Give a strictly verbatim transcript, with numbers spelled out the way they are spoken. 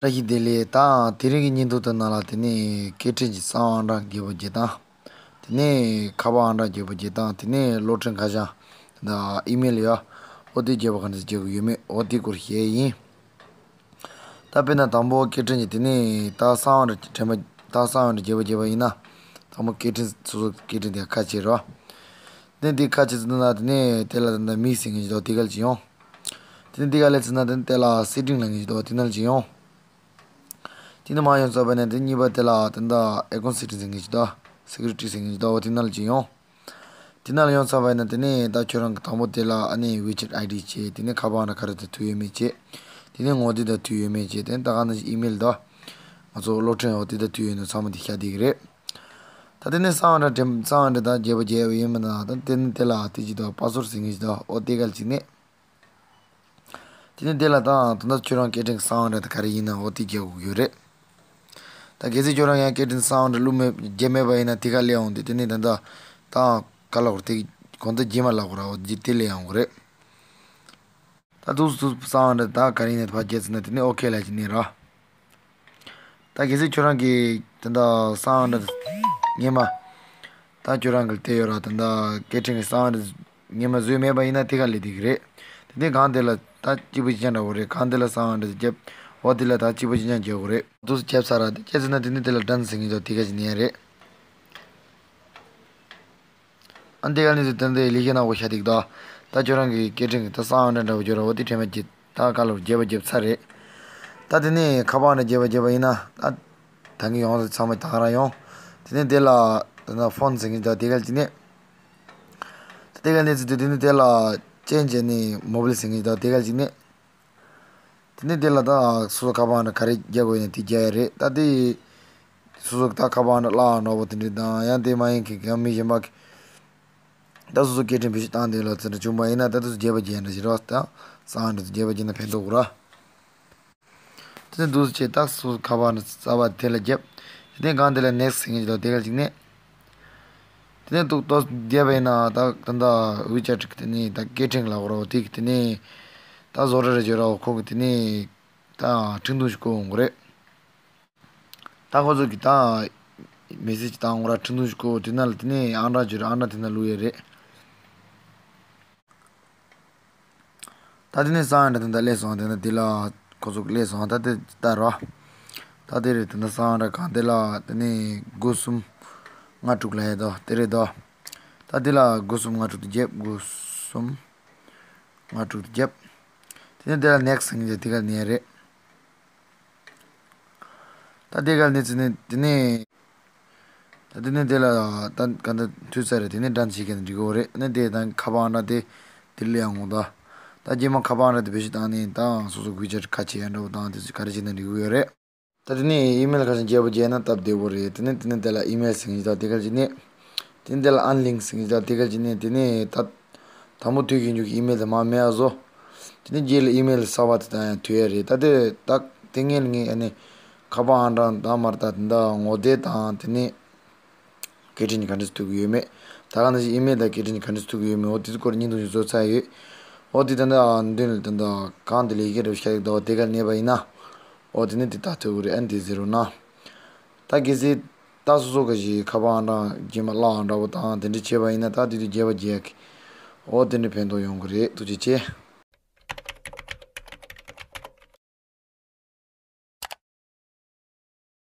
བཀྲ་ཤིས་བདེ་ལེགས། ད་དེ་རིང་གི་བརྙན་ཐུང་དེ་ནང་ལ་དེ་ནས་སྐད་འཕྲིན་གྱི་གསང་བ་ཨང་གྲངས་བརྗེ་པོ་བརྗེ་སྟངས། དེ་ནས་ཁ་པར་ཨང་གྲངས་བརྗེ་པོ་བརྗེ་སྟངས། དེ་ནས་གློག་འཕྲིན་ཁ་བྱང་དང་ཨི་མེལ་ཡ། འོ་དེ་བརྗེ་པོ་ག་འདྲ་བརྗེ་དགོས་ཡོད་མེད་འོ་དེ་སྐོར་བཤད་ཡིན། ད་དཔེར་ན་དང་པོ་སྐད་འཕྲིན་གྱི་དེ་ནས་ད་གསང་བ་ཨང་གྲངས་དྲན་པ། ད་གསང་བ་ཨང་གྲངས་བརྗེ་པོ་བརྗེ་པ་ཡིན་ན། དང་པོ་སྐད་འཕྲིན་སོ་སོ་སྐད་འཕྲིན་དེ་ཁ་ཕྱེ་རོགས། དེ་ནས་དེ་ཁ་ཕྱེ་ཚར་ན་དེ་ནས་དེ་ལ་ད་ལྟ་མི་ཟེར་མཁན་ཞིག་འདུག་དེ་ག་ལ་ཅིག་ཡོང་། དེ་ནས་དེ་ག་ལ་ཚར་ན་དེ་ནས་དེ་ལ་སེ་ཊིང་ལབ་མཁན་ཞིག་འདུག་དེ་ནང་ལ་ཅིག་ཡོང་། དེ་ནས་མར་ཡོང་ཚར་བ་ཡིན་ན་དེ་གཉིས་པ་དེ་ལ་ད་ལྟ་ཨེ་ཀོན་སེ་ཊིང་ཟེར་མཁན་ཞིག་འདུག་སེ་ཀུ་རི་ཊི་ཟེར་མཁན་ཞིག་འདུག་འོ་དེ་ནང་ལ་ཅིག་ཡོང་། དེ་ནང་ལ་ཡོང་ཚར་བ་ཡིན་ན་དེ་ནས་ད་ཁྱོད་རང་གི་དང་པོ་དེ་ལ་ཨ་ནི་ཝི་ཆེ་ཊི་ཨའི་ཌི་བྱས། དེ་ནས་ཁ་པར་ཨང་གྲངས་ག་རེ་དང་མཐུད་ཡོད་མེད་བྱས། དེ་ནས་ངོ་དེབ་དང་མཐུད་ཡོད་མེད་བྱས། དེ་ནས་ད་ག་ནང་བཞིན་ཨི་མེལ་དང་། ང་ཚོ་གློག་འཕྲིན་འོ་དེ་དང་མཐུད་ཡོད་ནོ་ཚང་མ་དེ་ཤར་བསྡད་ཀྱི་རེད། ད་དེ་ནས་གསང་བ་ཨང་གྲངས་དྲན། གསང་བ་ཨང་གྲངས་ད་བརྗེ་པོ་བརྗེ་ཡོད་མེད་ན། ད་དེ་ནས་དེ་ལ་དེ་ཅིག་འདུག་པ་སི་ཝར་ཌི་ཟེར་མཁན་ཞིག་འདུག་འོ་དེ་ག་ལ་ཅིག་ནས། དེ་ནས་དེ་ལ་ད་ད་ལྟ་ཁྱོད་རང་སྐད་འཕྲིན་གྱི་གསང་བ་ཨང་གྲངས་དེ་ག་རེ་ཡིན་ན་འོ་དེ་བརྗེ་དགོས་ཀྱི་ཡོད་རེད། ད་གལ་སྲིད་ཁྱོད་རང་ཡང་སྐད་འཕྲིན་གསང་བ་ཨང་གྲངས་བླུགས་མེད། བརྗེ་མེད་པ་ཡིན་ན་དེ་ག་སླེབས་ཡོང་དུས་དེ་ནས་ད་ལྟ་ད་ག་ལབ་དགོས་རེད། དེ་གོང་ད་རྗེས་མ་ལབ་དགོས་ར། འོ་དེ་དེ་སླེབས་ཡོང་དགོས་རེད། ད་དུས་སུ་གསང་བ་ཨང་གྲངས་ད་ག་རེ་ཡིན་ན་དེ་ཕར་བརྗེ་ཚར་ན་དེ་ནས་ཨོ་ཁེ་ལབ་ཅིག་ནས་ར། ད་གལ་སྲིད་ཁྱོད་རང་གིས་དེ་འདྲ་གསང་བ་ཨང་གྲངས་སྔོན་མ། ད་ཁྱོད་རང་གིས་བལྟས་ཡོད་ར། དེ་འདྲ་སྐད་འཕྲིན་གྱི་གསང་བ་ཨང་གྲངས་སྔོན་མ་བཟོས་མེད་པ་ཡིན་ན་དེ་ག་སླེབས་བསྡད་ཀྱི་རེད། དེ་ནས་སྒང་དེ་ལ་ད་གཅིག་པ་གཅིག་རྐྱང་འདྲ་བོ་རེད། སྒང་དེ་ལ་གསང་བ་ཨང་གྲངས་བརྒྱབ། འོ་དེ་ལ་ད་གཅིག་པ་གཅིག་རྐྱང་བརྒྱབ་དགོས་རེད། དུས་སུ་བརྒྱབ་ཚར་ར། དེ་བརྒྱབ་ཚར་ན་དེ་ནས་དེ་ལ་ཌན་ཟེར་མཁན་ཅིག་འདུག་དེ་ག་ཅིག་ནས་རེད། ཨ་འདི་ག་ནས་ཚུར་དེ་འདྲའི་ལི་ཁེ་ནག་པོ་ཤ་ཐིག་དོ། ད་ཁྱོད་རང་གི་སྐད་འཕྲིན་གྱི་ད་གསང་བ་ཨང་གྲངས་འདྲ་བོ་ཡོད་ར། འོ་དེ་དྲན་པ་བརྗེད། ད་ག་ལོར་བརྗེ་པོ་བརྗེ་ཚར་རེད། ད་དེ་ནས་ཁ་པར་ཨང་གྲངས་བརྗེ་པོ་བརྗེ་པ་ཡིན་ན་ད་ད་གིན་ཡོང་ཚང་མ་ད་ག་རང་ཡོང་། དེ་ནས་དེ་ལ་ད་ཕོན་ཟེར་མཁན་ཅིག་འདུག་དེ་ག་ཅིག་ནས། ད་དེ་ག་ནས་ཚུར་དེ་ནས་དེ་ལ་ཅེན་ཇི་ནས་མོ་བེལ་ཟེར་མཁན་ཅིག་འདུག་དེ་ག་ཅིག་ནས། དེ་ནས་དེ་ལ་ད་སོ་སོ་ཁ་པར་ཨང་གྲངས་ག་རེ་རྒྱག་དགོས་ཡིན་ན་དེ་རྒྱག་ཡ་རེད། ད་དེ་སོ་སོ་ད་ཁ་པར་ཨང་གྲངས་བརླག་འགྲོ་བ་དེ་འདྲ་དང་། ཡང་དེ་མ་ཡིན་མཁན་གྱི་ཡང་མི་གཞན་པ་གི་ད་སོ་སོ་སྐད་འཕྲིན་བེད་སྤྱོད་བཏང་དེ་ལ་ཚུར་བྱུང་བ་ཡིན་ན་ད་དུས་སུ་བརྗེ་པོ་བརྗེ་འདྲ་ཞིག་རོགས། ད་གསང་བ་ཨང་གྲངས་བརྗེ་པོ་བརྗེ་ན་ཕན་ཐོགས་དགོས་ར། དེ་ནས་འདུག་སེ་བྱས་ད་སོ་སོ་ཁ་པར་ཨང་གྲངས་གསར་པ་དེ་ལ་རྒྱབ། དེ་ནས་སྒང་དེ་ལ་ནེག་སི་ཟེར་མཁན་ཅིག་འདུག་དེ་ག་ཅིག་ནས། དེ་ནས་ཏོག་ཏོག་བསྡད་པ་ཡིན་ན་ད་ད་ལྟ་ཝི་ཆེ་ཊི་གི་དེ་ནས་ད་སྐད་འཕྲིན་ལབ་དགོས་ར། འོ་དེ་གི་དེ་ནས་ད་བཟོ་གྲྭ་རེ་བྱོས་ར། འོ་ཁོ་གི་དེ་ནས་ད་འཕྲིན་ཐུང་ཞིག་བསྐུར་འོང་གི་རེད། ད་ཁོ་ཚོ་གི་ད་མེ་སེ་ཇི་བཏང་འོང་ར། འཕྲིན་ཐུང་ཞིག་བསྐུར། དེ་ནང་ལ་དེ་ནས་ཨང་གྲངས་བྱོས་ར། ཨང་གྲངས་དེ་ནང་བླུག་ཡས་རེད། ད་དེ་ནས་གསང་བ་ཨང་གྲངས་དེ་འདྲ་སླེབས་སོང་། དེ་ནས་དེ་ལ་ཁོ་ཚོ་སླེབས་སོང་། ད་དེ་ལྟ་རོགས། ད་དེ་རེད། དེ་ནས་གསང་བ་ཨང་གྲངས་སྒང་དེ་ལ་དེ་ནས་དགུ་གསུམ་ལྔ་དྲུག་ལབ་ཡས་དོ་དེ་རེད་དོ། ད་དེ་ལ་དགུ་གསུམ་ལྔ་དྲུག་དེ་རྒྱབ། དགུ་གསུམ་ལྔ་དྲུག་དེ་རྒྱབ། དེ་ནས་དེ་ལ་ནེག་སི་ཟེར་མཁན་ཅིག་དེ་ག་ནས་རེད། ད་དེ་ག་ནས་ཚུར་ནས་དེ་ནས། ད་དེ་ནས་དེ་ལ་ད་ག་འདྲ་མཐུད་ཚར་རེད། དེ་ནས་ཌན་བྱེད་མཁན་འགྲིག་གི་རེད། ཨ་ནི་དེ་ད་ཁ་པར་ཨང་གྲངས་དེ་དེ་སླེབས་ཡོང་གི་འདུག་ད་རྗེས་མ་ཁ་པར་ཨང་གྲངས་དེ་བེད་སྤྱོད་བཏང་ནས་ད་སོ་སོ་ཝི་ཆེ་ཊི་ཁ་ཕྱེ་ཡ་འདྲ་བོ་དང་དེ་ཚོ་ག་རེ་བྱེད་ན་འགྲིག་གི་ཡོད་རེད། ད་དེ་ནས་ཨི་མེལ་ཁ་བྱང་བརྗེ་པོ་བརྗེ་ན་སྟབས་བདེ་པོ་རེད། དེ་ནས་དེ་ནས་དེ་ལ་ཨི་མེལ་ཟེར་མཁན་ཅིག་འདུག་དེ་ག་ཅིག་ནས། དེ་ནས་དེ་ལ་ཨན་ལིང་ཀ་ཟེར་མཁན་ཅིག་འདུག་དེ་ག་ཅིག་ནས། དེ་ནས་ད་དང་པོ་མཐུད་མཁན་ཅིག་གི་ཨི་མེལ་དེ་མར་མེད་པ་བཟོ། དེ་ནས་རྗེས་ལ་ཨི་མེལ་གསར་པ་དེ་དང་ཡང་མཐུད་ཡ་རེད། ད་དེ་ད་དེ་སྔོན་ངས་ཨ་ནི་ཁ་པར་ཨང་གྲངས་དང་མར་ད་དེ་འདྲ་ངོ་དེབ་དང་དེ་ནས་སྐད་འཕྲིན་གྱི་ག་འདྲས་མཐུད་ཀྱི་ཡོད་མེད། ད་ག་ནང་བཞིན་ཨི་མེལ་དང་སྐད་འཕྲིན་གྱི་ག་འདྲས་མཐུད་ཀྱི་ཡོད་མེད། འོ་དེ་ཚོ་སྐོར་བརྙན་ཐུང་ཞིག་བཟོས་ཚར་ཡོད། འོ་དེ་ད་ལྟ་མདུན་ལ་ད་ལྟ་གང་དེ་ལས་ཀྱི་རེ་བ་ཤར་ཡོད་དོ། དེ་ག་གནས་པ་ཡིན་ན། འོ་དེ་ནས་དེ་ལྟ་ཐུབ་ཀྱི་རེད། ཨ་ནི་དེ་ཟེར་རོགས་གནང་། ད་གལ་སྲིད་ད་སོ་སོ་ག་ཞིག་ཁ་པར་ཨང་གྲངས་རྗེས་མ་བརླག་འདྲ་པོ་དང་དེ་འདྲ་བྱས་པ་ཡིན་ན་ད་དེ་དུས་བརྗེ་པོ་བརྗེ་ཡག་གི། འོ་དེ་འདྲ་ཕན་ཐོགས་ཡོང་གི་རེད། ཐུགས་རྗེ་ཆེ།